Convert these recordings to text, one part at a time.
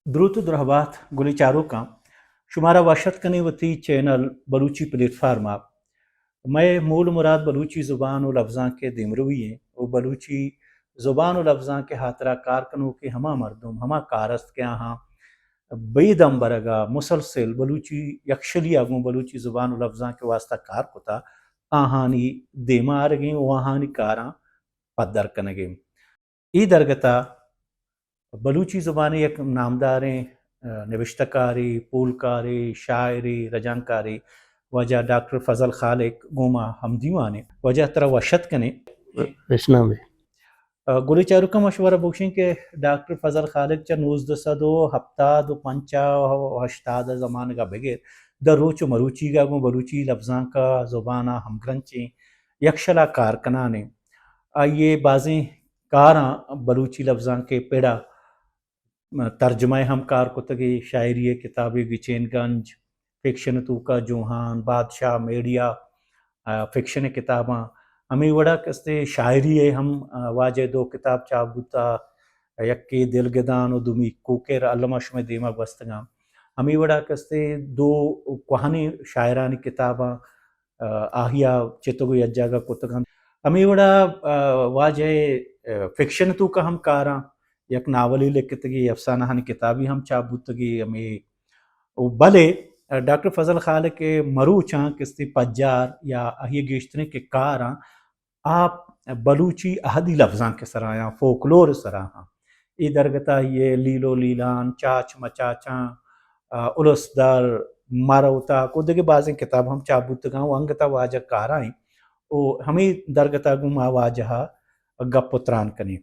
دروت و درہبات گلیں چاروکاں، شمارا وش اتک کنیں وتی چینل بلوچی پلیٹ فارم ءَ۔ مئے مول مراد بلوچی زبان و لبزانک ءِ دیمروی ایں و بلوچی زبان و لبزانک ءِ ہاترا کار کنوکیں ہما مردم، ہما کارست کہ آہاں بے دم برگ ءَ مسلسل بلوچی یکشلی ءَ گوں بلوچی زبان و لبزانک ءِ واستہ کار کتا، آہانی دیما آرگیں و آہانی کاراں پدر کنگیں۔ اے درگت ءَ بلوچی زبان ءِ یک نامداریں، آ، نبشتہ کارے، پولکارے، شاعرے، رجانکارے واجہ ڈاکٹر فضل خالق گوں ما ہمدیوان ایں۔ واجہ ترا وش اتک کنیں۔ وشنام بے۔ آ، گلیں چاروکاں، ما شمارا بگوشیں کہ ڈاکٹر فضل خالق چہ نوزدہ سد و ہپتاد و پنچ ءَ و ہشتاد ءِ زمانگ ءَ بگر در روچ و مروچیگ ءَ گوں بلوچی لبزانک ءُ زبان ءَ ہمگرنچیں یکشلا کار کنان ایں۔ آئی ءِ بازیں کاراں بلوچی لبزانک ءِ پڑ ءَ ترجمہ ءَ ہم کار کتگ ءُ شاعری ءِ کتابے گچین گنج، فکشن ءِ توکا جوہان، بادشاہ، میڈیا، آ، فکشن ءِ کتاباں۔ ہمے وڑا کستے شاعری ءِ ہم، آ، واجہ ءِ دو کتاب چاپ بوتا، یکے دلگدان و دومی کوکر، الما شمئے دیما گوستگاں۔ ہمے وڑا کستے دو کوہنیں شاعرانی کتاباں، آ، آہیا چتگ و یک جاگہ کتگ انت۔ ہمے وڑا، آ، واجہ ءِ، آ، فکشن ءِ توکا ہم کاراں، یک ناولے لکھتگی، افسانہانی کتابے ہم چاپ بوتگی، ہمے و بلے ڈاکٹر فضل خالق ءِ مروچاں کستے پجار یا آئی ءِ گیشتریں کہ کاراں آ بلوچی اہدی لبزانک ءِ سرا آں، فوکلور ءِ سرا آں۔ اے درگت ءَ آئی ءِ لیل و لیلان، چاچ مچاچاں، آ، الس در، مر اوتاک و دگہ بازیں کتاب ہم چاپ بوتگاں و انگت ءَ واجہ کاراں و ہمے درگت ءَ گوں ما واجہ ءَ گپ و تران کنیں۔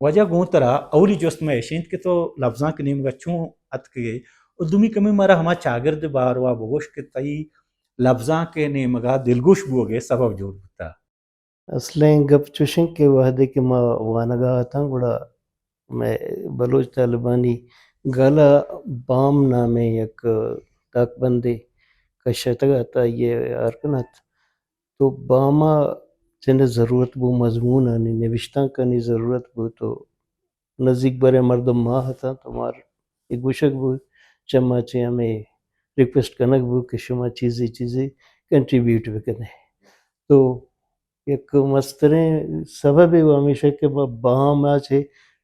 واجہ، گوں ترا اولی جست مئے اش انت کہ تو لبزانک ءِ نیمگ ءَ چون اتکگ ئے؟ و دومی کمے مارا ہما چاگرد ءِ باروا بگوش کہ تئی لبزانک ءِ نیمگ ءَ دلگوش بوگ ءِ سبب جوڑ بوتا۔ اصلیں گپ چوش انت کہ وہدے کہ ما وانگ ءَ اتاں، گڑا مئے بلوچ طالبانی گل ءَ بام نامیں یک تاکبندے کشتگ ات، آئی ءَ ہار کن ات۔ تو بام ءَ چنیں ضرورت بو، مضمونانی نبشتانکانی ضرورت بو، تو نزیک بریں مردم ما اتاں، تو مار اے گوشگ بو، چہ ما چہ ہمے ریکویسٹ کنگ بو کہ شما چیزے چیزے کنٹریبیوٹ بکنے۔ تو یک مستریں سببے و ہمیشہ کہ ما بام ءَ چہ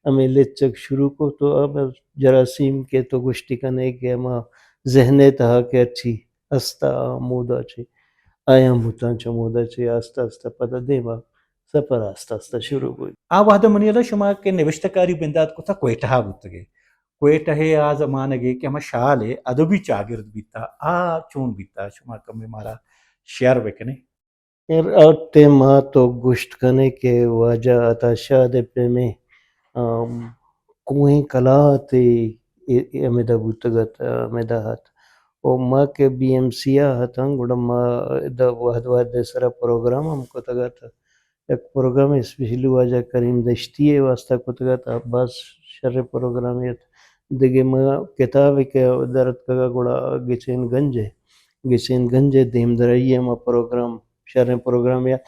ہمے لچگ شروع کو، تو ہما جراثیم کہ تو گوشتی کنے کہ ہما ذہن ءِ تہا کہ ہرچی ہستا، آ مودا چہ آیاں بوتاں، چہ مودا چہ آستہ آستہ پدا دیما سفر آستہ آستہ شروع بوت۔ آ وہد ءَ منی ہیال ءَ شما کہ نبشتہ کاری بندات کتا کوئٹہ ءَ بوتگے۔ کوئٹہ ءِ آ زمانگے کہ ہما شال ءِ ادبی چاگرد بیتا، آ چون بیتا؟ شما کمے مارا شیئر بکنے؟ خیر، آ ٹیم ءَ تو گوشت کنے کہ واجہ عطا شاد ءِ پیمیں، آ، کوہیں کلاہتے اے، اے ہمیدا بوتگ ات، ہمیدا ات۔ و ما کہ بی ایم سی ءَ اتاں، گڑا ما ادا وہد وہد ءِ سرا پروگرام ہم کتگ ات۔ یک پروگرام اسپیشلی واجہ کریم دشتی ءِ واسطہ کتگ ات، آ باز شریں پروگرامے ات۔ دگہ ما کتابے کہ در اتکگ ات، گڑا گچین گنج ءِ، گچین گنج ءِ دیمدرائی ءَ ما پروگرام، شریں پروگرامے ات۔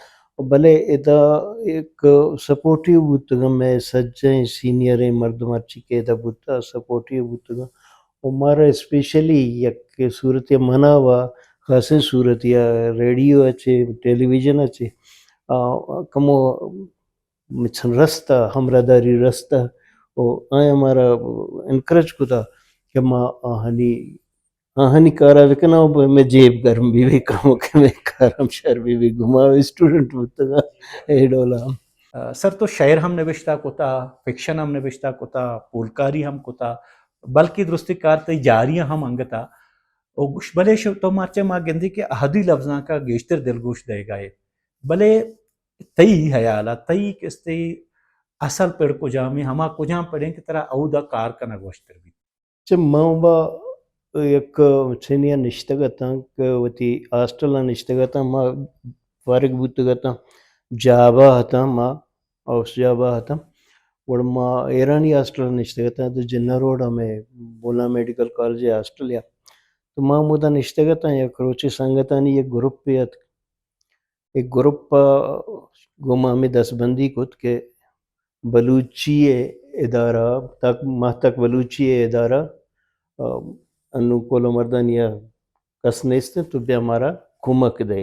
بلے ادا یک سپورٹیو بوتگاں، مئے سجہیں سینئریں مردم ہرچی کہ ادا بوتا، سپورٹیو بوتگاں۔ و مارا اسپیشلی یک صورت یا منا و خاصیں صورت یا ریڈیو ءَ چہ، ٹیلی ویژن ءَ چہ، آ، کمو مچن رستہ، ہمراہداری رستہ، و آیاں مارا انکریج کتا کہ ما آہانی، آہانی کارا بکناں و مئے جیب گرم بی بی، کمو کہ مئے کار ہم شر بی بی، گما اسٹوڈنٹ بوتگاں، اے ڈولا ہم۔ آ، سر تو شعر ہم نبشتہ کتا، فکشن ہم نبشتہ کتا، پولکاری ہم کتا، بلکہ درستی کار تئی جاری ہم انگتا۔ او گوش بلے شو تو مرچی ما گندی کہ اہدی لبزانکا گیشتر دلگوش دئیگا ئے۔ بلے تئی ہیالا، تئی کستے اصل پڑ کجامیں، ہما کجام پڑیں کہ ترا اودا کار کنگ وشتر بیت؟ چہ ما با یک چنیا نشتگ اتاں کہ وتی ہاسٹل ءَ نشتگ اتاں، ما فارغ بوتگ اتاں، جابا اتاں، ما ہاؤس جابا اتاں۔ گڑا ما ایرانی ہاسٹل ءَ نشتگ اتاں، تو جناح روڈ ہمے مولانا میڈیکل کالج ءِ ہاسٹل ءَ۔ تو ما ہمودا نشتگ اتاں، یک روچے سنگتانی یک گروپے اتک۔ اے گروپ ءَ گوں ما ہمے دستبندی کت کہ بلوچی ءِ ادارہ، تک، ماہتک بلوچی ءِ ادارہ انوں کول مردانی ءَ کس نیست انت، تو بیا مارا کمک دے۔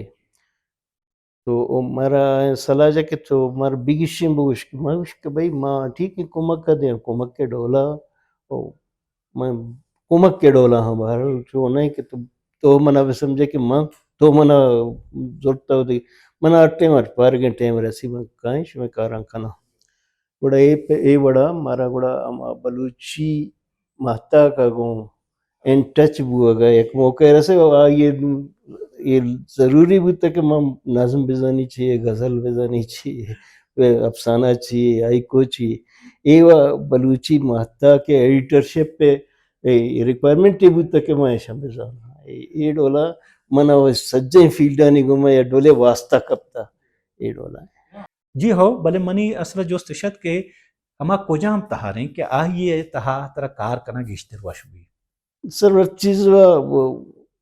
تو او مارا صلاح جا کہ تو مارا بگشیں، بگوش کہ، ما گوش کہ بھئی ما ٹھیک ہے کمک ءَ دیں، کمک ءِ ڈولا، او من کمک ءِ ڈولا ہاں، بہرحال چو نہ کہ تو، تو منا بہ سمجھے کہ من، تو منا زرتا ہو دی، منا ہر ٹائم، ہر پارگیں ٹائم رسی، من کائیں شمے کاراں کناں۔ گڑا اے پہ، اے وڑا مارا گڑا ہما بلوچی ماہتاک ءَ گوں ان ٹچ بوگ ءَ یک موقع رسے، آئی ءَ اے ضروری بوتہ کہ من نظم بزانی چی، غزل بزانی چی، افسانہ چی، ہائیکو چی۔ اے و بلوچی ماہتاک ءِ ایڈیٹرشپ ءِ اے ریکوائرمنٹ اے بوتہ کہ من ایشاں بزاناں۔ اے، اے ڈولا من ءَ سجیں فیلڈانی گوما یا ڈولے واسطہ کپتہ۔ اے ڈولا۔ جی ہو، بلے منی اصل جست اش ات کہ ہما کجام تہاریں کہ آئی ءِ تہا ترا کار کنگ گیشتر وش بی؟ سر، ہر چیز و، و،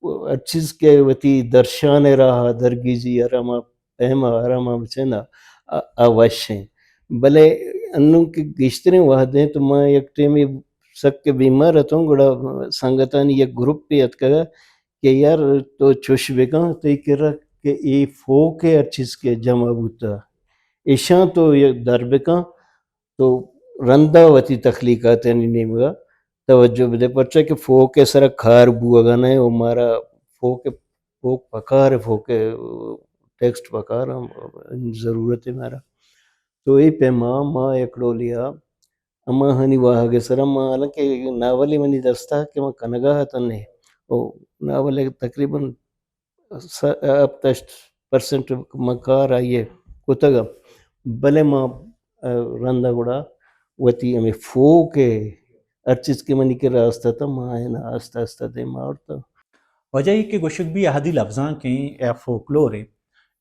و ہر چیز کہ وتی درشان ءِ راہ ءَ درگیجی، ہر ہما پیم ءَ، ہر ہما بچین ءَ، آ، آ وش ایں۔ بلے انوں کہ گیشتریں وہد ایں تو ما یک ٹیمے سک بیمار اتوں، گڑا سنگتانی یک گروپے اتکگ کہ یار تو چوش بکن، تئی کرا کہ اے فوک ءِ ہر چیز کہ جمع بوتہ، ایشاں تو یک در بکن، تو رندا وتی تخلیقاتانی نیمگا توجہ بدے، پرچا کہ فوک ءِ سرا کار بوگا نہ ایں، و مارا فوک، فوک پکار ایں، فوک ءِ ٹیکسٹ پکار ایں، ضرورت ایں مارا۔ تو اے پیما ما یک ڈولیا ہماہانی واہگ ءِ سرا ما، حالانکہ ناولے منی دستا کہ ما کنگا اتنے، او ناول تقریباً س-، ہپت ہشت پرسنٹ من کار آئی ءِ کتگ ءَ، بلے ما، آ، رند ءَ گڑا وتی ہمے فوک ءِ ہر چیز کہ منی کرا است ات، ما آیاں آستہ آستہ دیما آورتہ۔ واجہ، اے کہ گوشگ بی اہدی لبزانک ایں یا فوکلور ایں،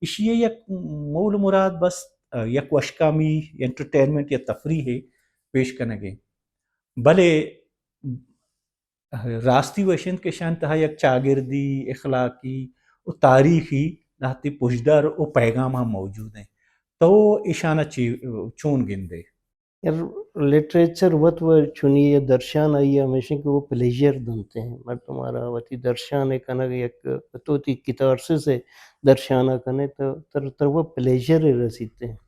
ایشی ءِ یک مول مراد بس، آ، یک وشکامی، انٹرٹینمنٹ یا تفریح ءِ پیش کنگ ایں، بلے راستی وش انت کہ اشانی تہا یک چاگردی، اخلاقی و تاریخی لہتے پژدر و پیغام ہم موجود انت۔ تو اشانا چی، چون گندے؟ یار، لٹریچر وت و چنی ءِ درشان آئی ءِ ہمیش انت کہ وہ پلیژر دنت انت۔ مردم آرا وتی درشان ءِ کنگ یک تو وتی کتارسس ءِ درشان ءَ کنے تو تر، تر وہ پلیژر ءِ رسیت انت۔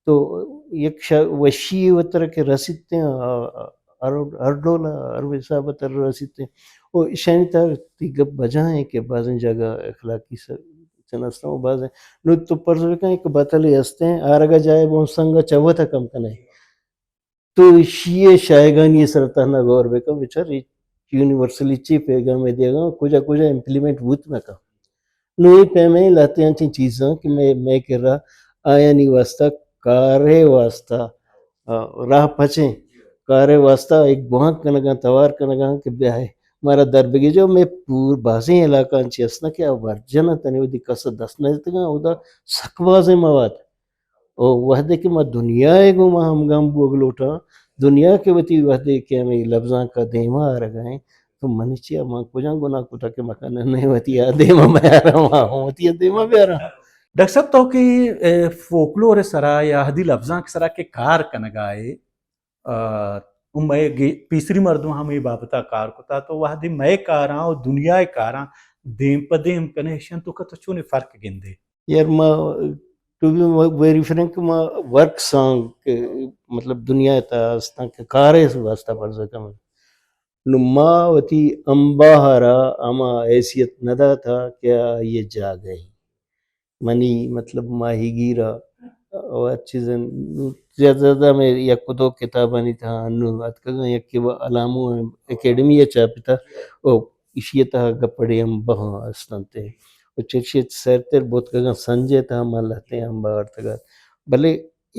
تو یک شا-، وشی ءِ وتر کہ رسیت انت، آ، آ، ہر، ہر ڈول ءَ، ہر حساب ءَ تر رسیت انت۔ او ایشانی تہا تئی گپ بجا ایں کہ بازیں جاگہ اخلاقی س-، چن است ایں، بازیں۔ نوں تو پرز بکن کہ بتلے است ایں، آرگ ءَ جاہ بون سنگ ءَ چہ وت ءَ کم کنے۔ تو ایشی ءِ شاہگانی ءِ سر ءَ تہنا غور بکن، بچار اے یونیورسلی چی پیغام ءَ دیگا، کجا کجا امپلیمنٹ بوت نہ کن۔ نوں اے پیمیں لہتے انچیں چیزاں کہ مئے، مئے کرا آیانی واسطہ کارے واسطہ، آ، راہ پچیں، کارے واسطہ ایک بہانک کنگاں، توار کنگاں کہ بیائے مارا در بگیجو۔ مئے پور بازیں علاقہ انچیں است نہ کہ آ ورجن ءَ تنے وتی کس ءَ دست نہ جتگاں، اودا سک بازیں مواد۔ او وہدے کہ ما دنیا ءِ گوما ہمگام بوگ لوٹاں، دنیا کہ وتی وہدے کہ ہمے لبزانک ءَ دیما آرگا ایں، تو منی چیا من کجام گناہ کتا کہ مکن نہ وتی ءَ دیما میاراں، ما وتی ءَ دیما بیاراں۔ ڈاکٹر صاحب، تو کہ، اے، فوکلور ءِ سرا یا اہدی لبزانک ءِ سرا کہ کار کنگا ئے، آ، او مئے گے-، پیسری مردم ہم اے بابت ءَ کار کتا، تو وہدے مئے کاراں و دنیا ءِ کاراں دیم پہ دیم کنے، اشاں توکا تو چونیں فرق گندے؟ یار، ما، ٹو بی ویری فرینک، ما ورک سانگ کہ مطلب دنیا ءِ تہا استاں کہ کارے واسطہ پرزہ کن۔ نوں ما وتی امباہ ءَ را ہما حیثیت نہ داتا کہ آئی ءِ جاگہ ایں۔ منی مطلب ماہیگیر ءَ و ہر چیز زیادہ زیادہ ہمے یک و دو کتابانی تہا انوں اتکگاں، یکے و الامو اکیڈمی ءَ چاپتا، او ایشی ءِ تہا گپڑے امباہ است انت۔ و چرشی ءَ سیرتر بوتکگاں، سنج ءِ تہا ما لہتیں امباہ آرتگ ات۔ بلے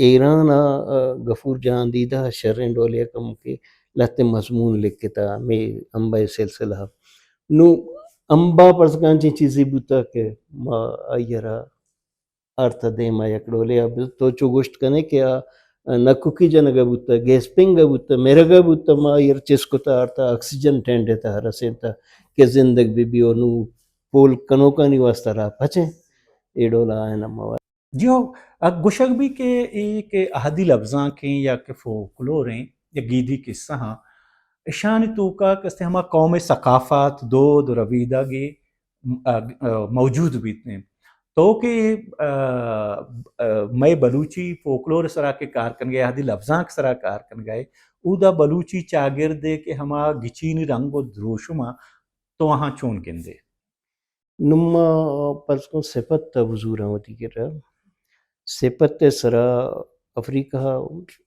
ایران ءَ، آ، غفور جہاندیدہ ءَ شریں ڈولے ءَ کمکے لہتیں مضمون لکھتا ہمے امباہ ءِ سلسلہ ءَ۔ نوں امباہ پرزگانچیں چیزے بوتا کہ ما آئی ءَ را آرتہ دیما یک ڈولے ءَ۔ تو چو گوشت کنے کہ آ نکوکی جنگ ءَ بوتہ، گیسپنگ ءَ بوتہ، مرگ ءَ بوتہ، ما آئی ءَ را چست کتہ آرتہ آکسیجن ٹینڈ ءِ تہا رسینتہ کہ زندگ بہ بی و نوں پول کنوکانی واسطہ راہ پچیں۔ اے ڈول ءَ آیاں مواد۔ جی ہو، ا گوشگ بی کہ اے کہ اہدی لبزانک ایں یا کہ فوکلور ایں یا گیدی قصہ آں، اشانی توکا کستے ہما قوم ثقافت، دود، ربیدگ، آ، آ، موجود بیت انت۔ تو کہ، آ، آ، مئے بلوچی فوکلور سرا کہ کار کنگے، ہدی لبزانک سرا کار کنگے، اودا بلوچی چاگردے کہ ہما گچینی رنگ و دروشما تو آہاں چون گندے؟ نوں ما پرز کن سپت ء بزوراں وتی کرا۔ سپت ء سرا افریقہ ء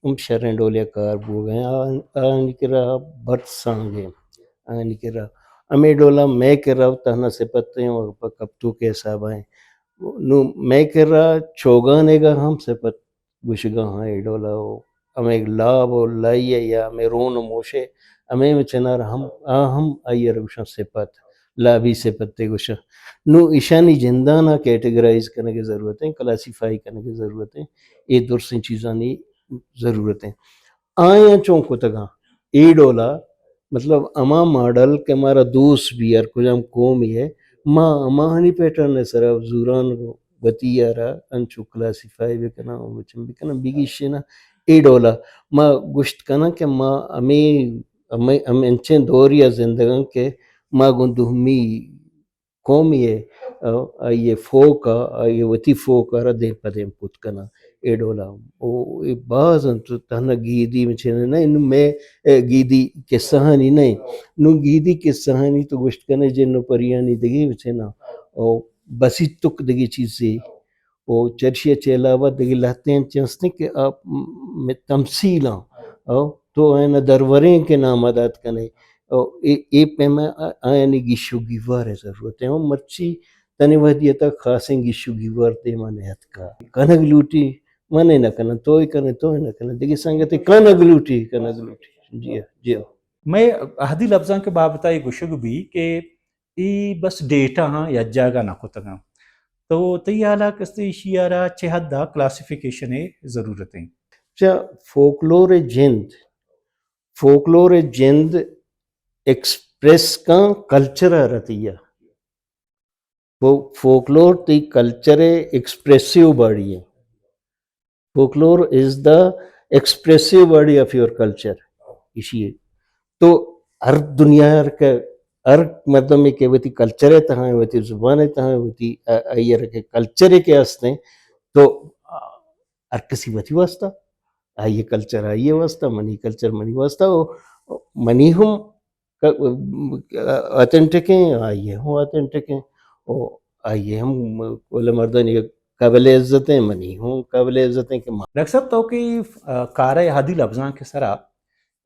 ہم شریں ڈولے ء کار بوگ ء آ-، آنی کرا برت سانگ ء آنی کرا۔ ہمے ڈولا مئے کرا تہنا سپت ء پہ کپتوک ء حساب ء۔ نوں مئے کرا چوگانیگا ہم سپت گوشگا ہاں اے ڈولا و ہمے لاب و لائی ء یا ہمے رون و موشے ہمے چنار ہم، آ ہم آئی ء را گوشاں سپت، لابی سپت ء گوشاں۔ نوں ایشانی جندان ء کیٹیگرائز کنگ ء ضرورت ایں، کلاسیفائی کنگ ء ضرورت ایں، اے درسیں چیزانی ضرورت ایں۔ آیاں چون کتگاں اے ڈولا، مطلب ہما ماڈل کہ مارا دوست بی ہر کجام قومے ء، ما ہماہانی پیٹرن ء سرا زوران وتی ء را انچو کلاسیفائی بکناں و مچم بکناں، بگیشیناں۔ اے ڈولا ما گوشت کناں کہ ما ہمے، ہمے، ہمے انچیں دورے ء زندگاں کہ ما گوں دومی قومے ء، آئی ء فوک ء، آئی ء وتی فوک ء را دیم پہ دیم کت کناں۔ اے ڈولا او اے باز انت، تہنا گیدی مچین نہ، نوں مئے، اے، گیدی قصہانی نہ، نوں گیدی قصہانی تو گوشت کنے جن و پریانی دگے مچین او بسیتک دگے چیزے۔ و چرشی ء چہ علاوہ دگہ لہتیں انچیں ہستیں کہ آ م-، تمثیلاں، او تو آیانا دروریں کہ نام ء دات کنے۔ او اے، اے پیما آ-، آیانی گیش و گیوار ء ضرورت ہے۔ او مرچی تنے وہدی ء تک خاصیں گیش و گیوار دیما نیاتکا۔ کنگ لوٹی، من ء نہ کناں، تو ء کنے، تو ء نہ کنے، دگہ سنگتے کنگ لوٹی، کنگ لوٹی۔ جی ہاں، جی ہاں۔ مئے اہدی لبزانک ء بابت ء اے گوشگ بی کہ اے بس ڈیٹا ہاں یک جاگہ نہ کتگاں۔ تو تئی حالا کستے ایشی ء را چہ حد ء کلاسیفیکیشن ء ضرورت ایں؟ چہ فوکلور ء جند، فوکلور ء جند ایکسپریس کن کلچر ء را تئی ء۔ فو-، فوکلور تئی کلچر ء ایکسپریسیو باڈی ء۔ Folklore is the expressive body of your culture. ایشی ء تو ہر دنیا ء کہ ہر مردمے کہ وتی کلچر ء تہا ایں، وتی زبان ء تہا ایں، وتی ا-، آئی ء کہ کلچر ء کہ ہست ایں، تو ہر کسی وتی واسطہ، آئی ء کلچر آئی ء واسطہ، منی کلچر منی واسطہ، و منی ہم ک-، آتھنٹک ایں، آئی ء ہم آتھنٹک ایں۔ او آئی ء ہم کل مردانی قابل عزت ایں، منی ہم قابل عزت ایں کہ ما۔ ڈاکٹر صاحب، تو کہ، آ، کار ء اہدی لبزانک ء سرا،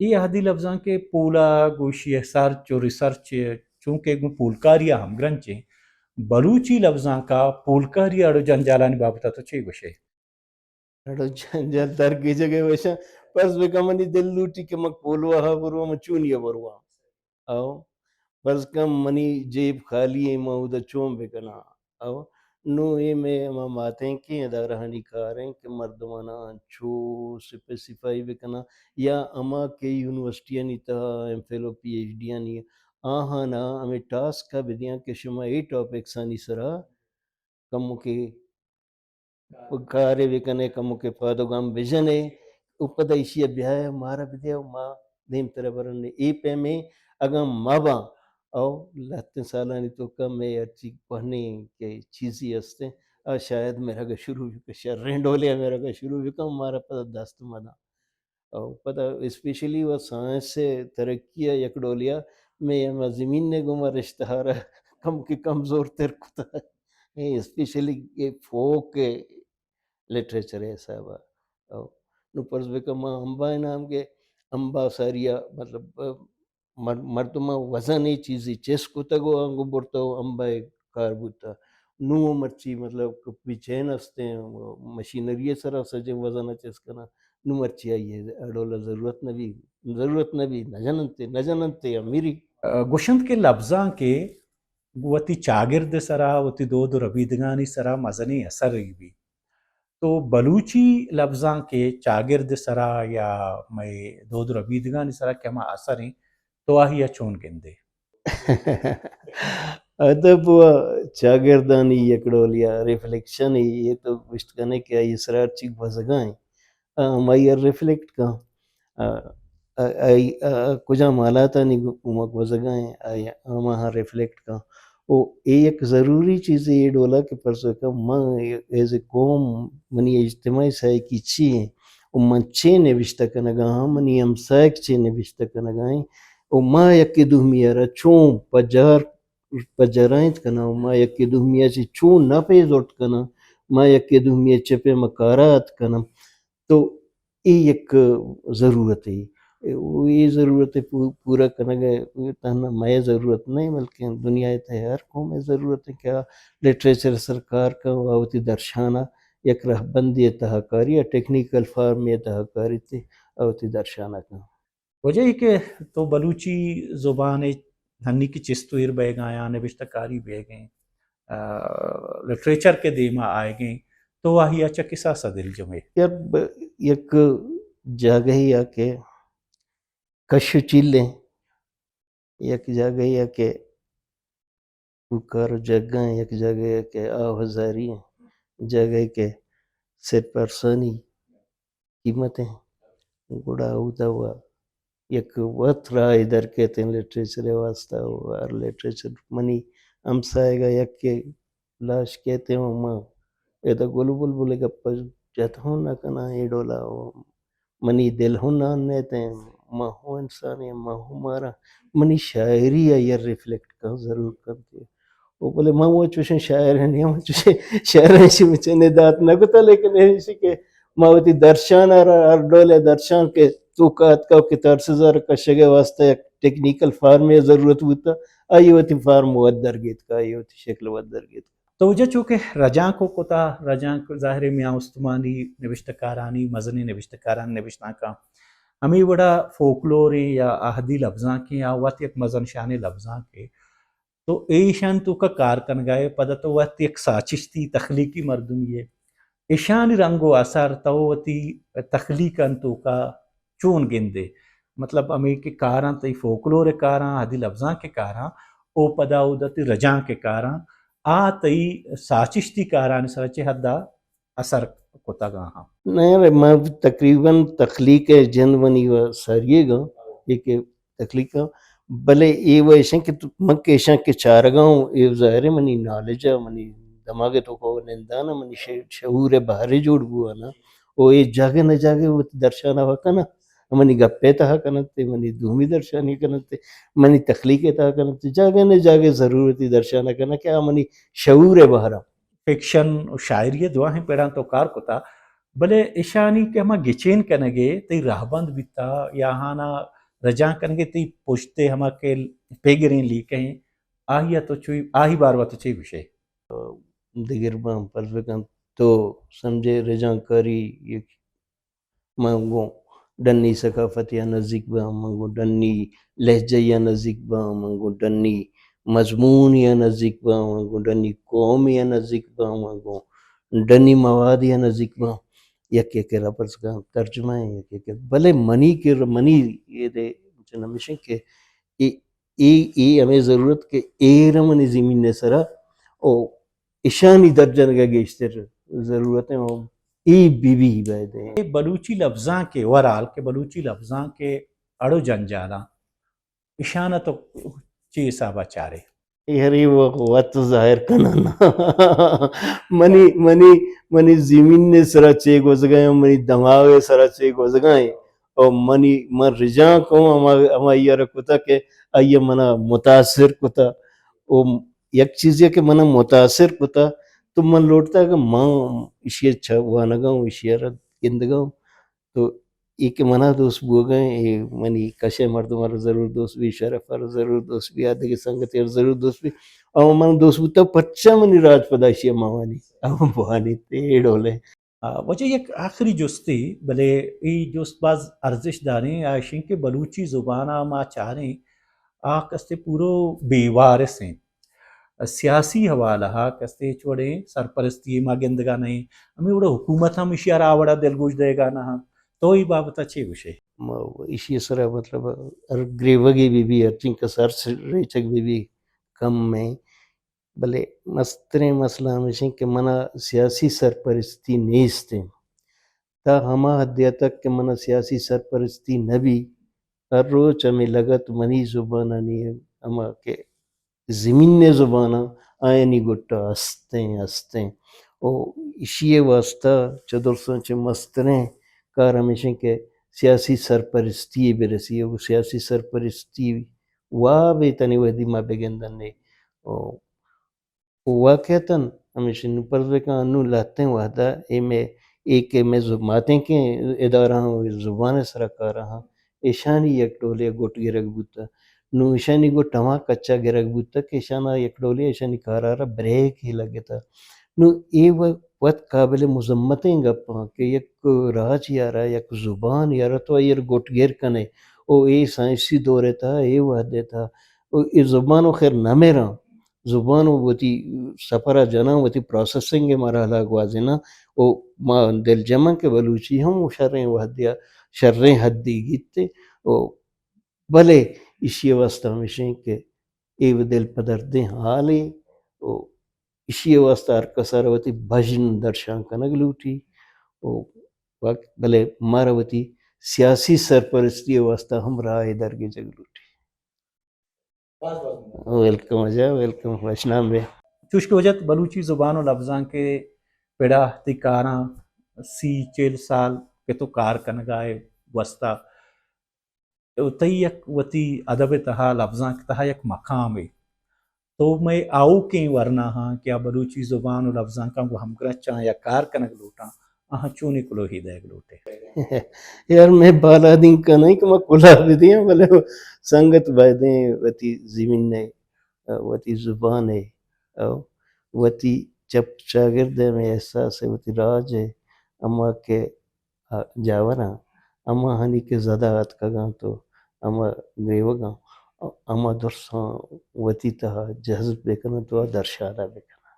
اے اہدی لبزانک ء پولا گوشی ء سرچ و ریسرچ، چونکہ گوں پولکاری ء ہمگرنچ ایں، بلوچی لبزانک ء پولکاری ء اڑ و جنجالانی بابت ء تو چے گوشے؟ اڑو جنجال درگیجگ ء وشاں۔ پرز بکن منی دل لوٹی کہ من کولواہ ء برواں، من چونی ء برواں۔ او پرز کن منی جیب خالی ایں، من اودا چون بکناں؟ او نوں اے مئے ہما ماتینکیں ادارہانی کار ایں کہ مردماناں انچو سپہ سپاہی بکناں یا ہما کہ یونیورسٹیانی تہا ایم فل و پی ایچ ڈیانی آہاناں ہمے ٹاسک ء بدیاں کہ شما اے ٹاپکسانی سرا کمکے کارے بکنے، کمکے پاد و گام بجنے، و پدا ایشی ء بیائے مارا بدے و ما دیم ترا برنے۔ اے پیمیں اگاں ما باں، او لہتیں سالانی توکا مئے ہرچی کوہنیں کہ چیزی ہستیں، آ شاید مئے رگا شروع بکن، شریں ڈولے ء مئے رگا شروع بکن، مارا پدا دست مداں۔ او پدا اسپیشلی و سائنس ء ترقی ء یک ڈولے ء مئے ہما زمین ء گوما رشتہ ء را کم کہ کمزور تر کتگ۔ اے اسپیشلی اے فوک لٹریچر ء حساب ء۔ او نوں پرز بکن ما امبا ء نام کہ امبا ساری ء مطلب مر-، مردماں وزن ء چیزے چست کتگ و آنگو برتگ و امبا ء کار بوتگ۔ نوں مرچی مطلب کپی چین استیں، مشینری ء سرا سجیں وزن ء چست کناں۔ نوں مرچی آئی ء اڑولا ضرورت نہ بی، ضرورت نہ بی، نہ جننت، نہ جننت یا میری۔ گوشنت کہ لبزانک ء وتی چاگرد ء سرا، وتی دود و ربیدگانی سرا مزنیں اثر بی۔ تو بلوچی لبزانک ء چاگرد ء سرا یا مئے دود و ربیدگانی سرا کہ ہما اثر ایں، تو آہی ء چون گندے؟ ادب و چاگردانی یک ڈولے ء ریفلیکشن اے، اے تو گوشت کنے کہ آئی سرا ہرچی گوزگا ایں، آ، ہمائی ء ریفلیکٹ کن۔ آ، آ-، آئی، آ، کجام حالاتانی گوما گوزگا ایں، آئی ہماہاں ریفلیکٹ کن۔ او اے یک ضروری چیزے اے ڈولا کہ پرچا کہ من ایز اے قوم منی اجتماعی سائیکی چی ایں؟ او من چے نبشتہ کنگا آں؟ منی ہمسائگ چے نبشتہ کنگا ایں؟ او ما یکے دومی ءَ را چون پجار، پجارائینت کناں؟ او ما یکے دومی ءَ چہ چون نپ ءَ زرت کناں؟ ما یکے دومی ءَ چہ پیما کارا ات کناں؟ تو اے یک ضرورتے۔ او اے ضرورت ءِ پو-، پورا کنگ ءَ تہنا مئے ضرورت نہ ایں، بلکیں دنیا ءِ تہ ءَ ہر قوم ءِ ضرورت ایں کہ آ لٹریچر ءِ سر کار کن ءُ آ وتی درشان ءَ یک رہبندے ءِ تہا کاری ءَ، ٹیکنیکل فارمے ءِ تہا کاری تے آ وتی درشان ءَ کن۔ واجہ اے کہ تو بلوچی زبان ءِ ہنی کہ چست ءُ ایر بئیگا ایں، نبشتہ کاری بئیگ ایں، آ، لٹریچر کہ دیما آئیگ ایں، تو آہی ءَ چہ کساس ءَ دلجم ئے؟ یار، ب-، یک جاگہے ءَ کہ کش ءُ چیل ایں، یک جاگہے ءَ کہ کوکار ءُ جگاں، یک جاگہے ءَ کہ آہ ءُ زاری ایں، جاگہے کہ سر پرسانی قیمت ایں، گڑا اودا وا یک وت راہے در کیت ایں لٹریچر ءِ واسطہ ءُ ہر لٹریچر منی ہمساہگ ءَ یکے لاش کیت ایں ءُ من ادا گل ءُ بلبل ءِ گپ ءَ جت ہوں نہ کناں اے ڈولا ءُ منی دل ہوں نہ انیت ایں، من ہوں انسانے، من ہوں ماراں، منی شاعری آئی ءَ ریفلیکٹ کن، ضرور کنت۔ او بلے من وَ چوشیں شاعر نہ آں، من چوشیں شعر ایشی مچنے دات نہ کتا، لیکن ایشی کہ ما وتی درشان ءَ را ہر ڈول ءِ درشان کہ توکا اتکا کہ ترس زر کشگ ءِ واسطہ یک ٹیکنیکل فارمے ءِ ضرورت بوتا، آئی وتی فارم وت درگیتکا، آئی وتی شکل وت درگیتکا۔ تو واجہ چو کہ رجانک ءَ کتا، رجانک ظاہر ایں میان استمانی نبشتہ کارانی، مزنیں نبشتہ کارانی نبشتانکاں، ہمے وڑا فوکلور ایں یا اہدی لبزانک ایں، آ وت یک مزن شانیں لبزانکے۔ تو ایشان توکا کار کنگا ئے، پدا تو وت یک ساچشتی تخلیقی مردمے ئے۔ ایشانی رنگ ءُ اثر تو وتی تخلیقاں توکا چون گندے؟ مطلب ہمے کہ کاراں، تئی فوکلور ءِ کاراں، اہدی لبزانک ءِ کاراں، او پدا اودا تئی رجانک ءِ کاراں، آ تئی ساچشتی کارانی سرا چہ حدا اثر کتگ آہاں؟ نہ، ما تقریباً تخلیق ءِ جند منی ءُ ساریگ ءَ ایں، اے کہ تخلیق ءَ، بلے اے وَ ایشاں کہ تو، من کہ ایشاں کہ چارگ ءَ اوں، اے ظاہر ایں منی نالج ءَ، منی دماغ ءِ توکا ءُ نندان ءَ، منی ش-، شعور ءِ بہرے جوڑ بوان ءَ، او اے جاگہ نہ جاگہ وتی درشان ءَ کناں، منی گپ ءِ تہا کن اَنت، منی دومی درشانی کن اَنت، منی تخلیق ءِ تہا کن اَنت، جاگہ نہ جاگہ ضرورتی درشان ءَ کناں کہ آ منی شعور ءِ بہر ءَ۔ فکشن ءُ شاعری ءِ دواہیں پڑاں تو کار کتا، بلے ایشانی کہ ہما گچین کنگ ءِ تئی رہبند بیتا یا آہانا رجانک کنگ ءِ تئی پشت ءِ ہما کہ پیگریں لیکہ ایں، آہی ءَ تو چوئی، آہی باروا تو چے گوشے؟ دگر باں، فرض بکن تو سمجھے رجانکاری یک، من گوں ڈنی ثقافت ءَ نزیک باں، من گوں ڈنی لہجہ ءَ نزیک باں، من گوں ڈنی مضمون ءَ نزیک باں، من گوں ڈنی قوم ءَ نزیک باں، من گوں ڈنی مواد ءَ نزیک باں۔ یک یک ءَ را پرز کن ترجمہ ایں، یک یک ءَ، بلے منی کہ منی اے دے جنمیشن کہ اے، اے، اے ہمے ضرورت کہ ایر منی زمین ءِ سرا او ایشانی درجنگ ءَ گیشتر ضرورت ایں، او اے بی بی باید ایں۔ اے بلوچی لبزانک ءِ اوورآل کہ بلوچی لبزانک ءِ اڑ ءُ جنجالاں، ایشان ءَ تو چے حساب ءَ چارے؟ اے ہر اے وقت وت ظاہر کناں۔ منی، منی، منی زمین ءِ سرا چے گوزگ ءَ ایں، منی دماغ ءِ سرا چے گوزگ ءَ ایں، او منی، من رجانک اوں، ہما، ہمائی ءَ را کتا کہ آئی ءَ منا متاثر کتا۔ او یک چیزے کہ منا متاثر کتا، تو من لوٹتا کہ من ایشی ءَ چہ وانگ ءَ اوں، ایشی ءَ را گندگ ءَ اوں۔ تو اے کہ منا دوست بوگ ءَ ایں، اے منی کش ءِ مردم ءَ را ضرور دوست بی، شرف ءَ را ضرور دوست بی، آ دگہ سنگتے ءَ را ضرور دوست بی۔ او من دوست بوتا، پرچا منی راج پدا ایشی ءَ مہ وانی؟ او بوانی، اے ڈول ءَ۔ آ، واجہ یک آخری جستے، بلے اے جست باز ارزشت داریں، آ ایش ایں کہ بلوچی زبان ءَ ما چاریں، آ کستے پورو بے وارث ایں۔ سیاسی حوالہ ءَ کستے ہچ وڑیں سرپرستی ما گندگا نہ ایں۔ ہمے وڑا حکومت ہم ایشی ءَ را آ وڑا دلگوش دئیگا نہ اَنت۔ تو اے بابت ءَ چے گوشے؟ ما ایشی ءِ سرا مطلب ہر گریوگے بہ بی، ہر چنکس ہر ریچگ بہ بی، کم ایں۔ بلے مستریں مسئلہ ہمیش ایں کہ منا سیاسی سرپرستی نیست ایں۔ تا ہما حدے ءَ تک کہ منا سیاسی سرپرستی نہ بی، ہر روچ ہمے لگت منی زبانانی ہما کہ زمین ءِ زباناں آیانی گٹ ءَ استیں، استیں۔ او ایشی ءِ واستہ چہ درساں چہ مستریں کار ہمیش انت کہ سیاسی سرپرستی ءَ برسی، او سیاسی سرپرستی واب ءَ تنی وہدی ما بگندن ئے۔ او، او واقعتاً ہمیش انت۔ نوں پرز بکن، انوں لہتیں وہدا اے مئے، اے کہ مئے زب-، ماتیں کہ ادارہ ہم زبان ءِ سرا کار ہاں، ایشانی یک ڈولے گٹ گرگ بوتہ۔ نوں ایشانی گٹ ہما کچا گرگ بوتہ کہ ایشانا یک ڈولے ایشانی کارا را بریکے لگتہ۔ نوں اے و-، وت قابل مذمتیں گپ آں کہ یک راج یارا، یک زبان یارا تو آئی ءَ گٹ گر کنے، او اے سائنسی دور ءِ تہا، اے وہد ءِ تہا، او اے زبان و خیر نہ مراں۔ زبان و وتی سفر ءَ جناں، وتی پروسیسنگ ءِ مرحلہ ءَ گوازیناں۔ او ما دلجم آں کہ بلوچی ہم شریں وہدے ءَ، شریں حدے گیت او بلے ایشی ءِ واستہ ہمیش انت کہ اے و دل پدردیں حالے و ایشی ءِ واستہ ہر کس ءَ را وتی بژن درشان کنگ لوٹی و وقت، بلے مارا وتی سیاسی سرپرستی ءِ واستہ ہم راہ ءَ درگیجگ لوٹی۔ ویلکم اجا، ویلکم، وشنام بے۔ چوش کہ وجد بلوچی زبان و لبزانک ءِ پڑا تئی کاراں سی چل سال کہ تو کار کنگا ئے گوستا، تئی یک وتی ادب ءِ تہا، لبزانک ءِ تہا یک مقامے۔ تو مئے آؤکیں ورناہاں کہ آ بلوچی زبان و لبزانکاں گوں ہمگرنچاں یا کار کنگ لوٹاں، آہاں چونیں کلوہے دئیگ لوٹے؟ یار، مئے بالادینک ءَ نہ انت کہ ما کلاہ بدیاں، بلے سنگت بایدیں وتی زمین ءِ، وتی زبان ءِ، وتی چپ چاگرد ءِ، مئے احساس ءِ، وتی راج ءِ، ہما کہ آ، جاوراں، ہماہانی کہ زد ءَ اتکگ انت و ہما گریوگاں، ہما درساں وتی تہا جذب بہ کن انت و درشان ءَ بہ کن انت۔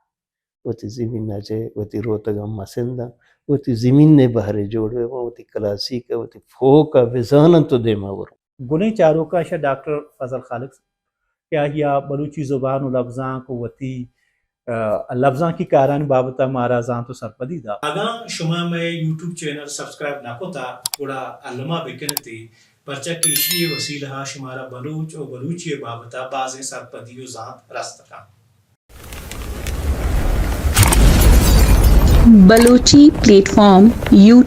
وتی زمین ءَ چہ وتی روتگاں مسنداں، وتی زمین ءِ بہر ءَ جوڑ بہ باں، وتی کلاسیک ءَ، وتی فوک ءَ بزان انت و دیما برو۔ گلیں چاروکاں شہ ڈاکٹر فضل خالق کہ آئی ءَ بلوچی زبان و لبزانک و وتی، آ، لبزانکی کارانی بابت ءَ مارا زانت و سرپدی دات۔ اگاں شما مئے یوٹیوب چینل سبسکرائب نہ کتا، گڑا الما بہ کن ات ئے، پرچا کہ ایشی ءِ وسیلہ ءَ شمارا بلوچ و بلوچی ءِ بابت ءَ بازیں سرپدی و زانت رست کنت۔ Balochi plate form YouTube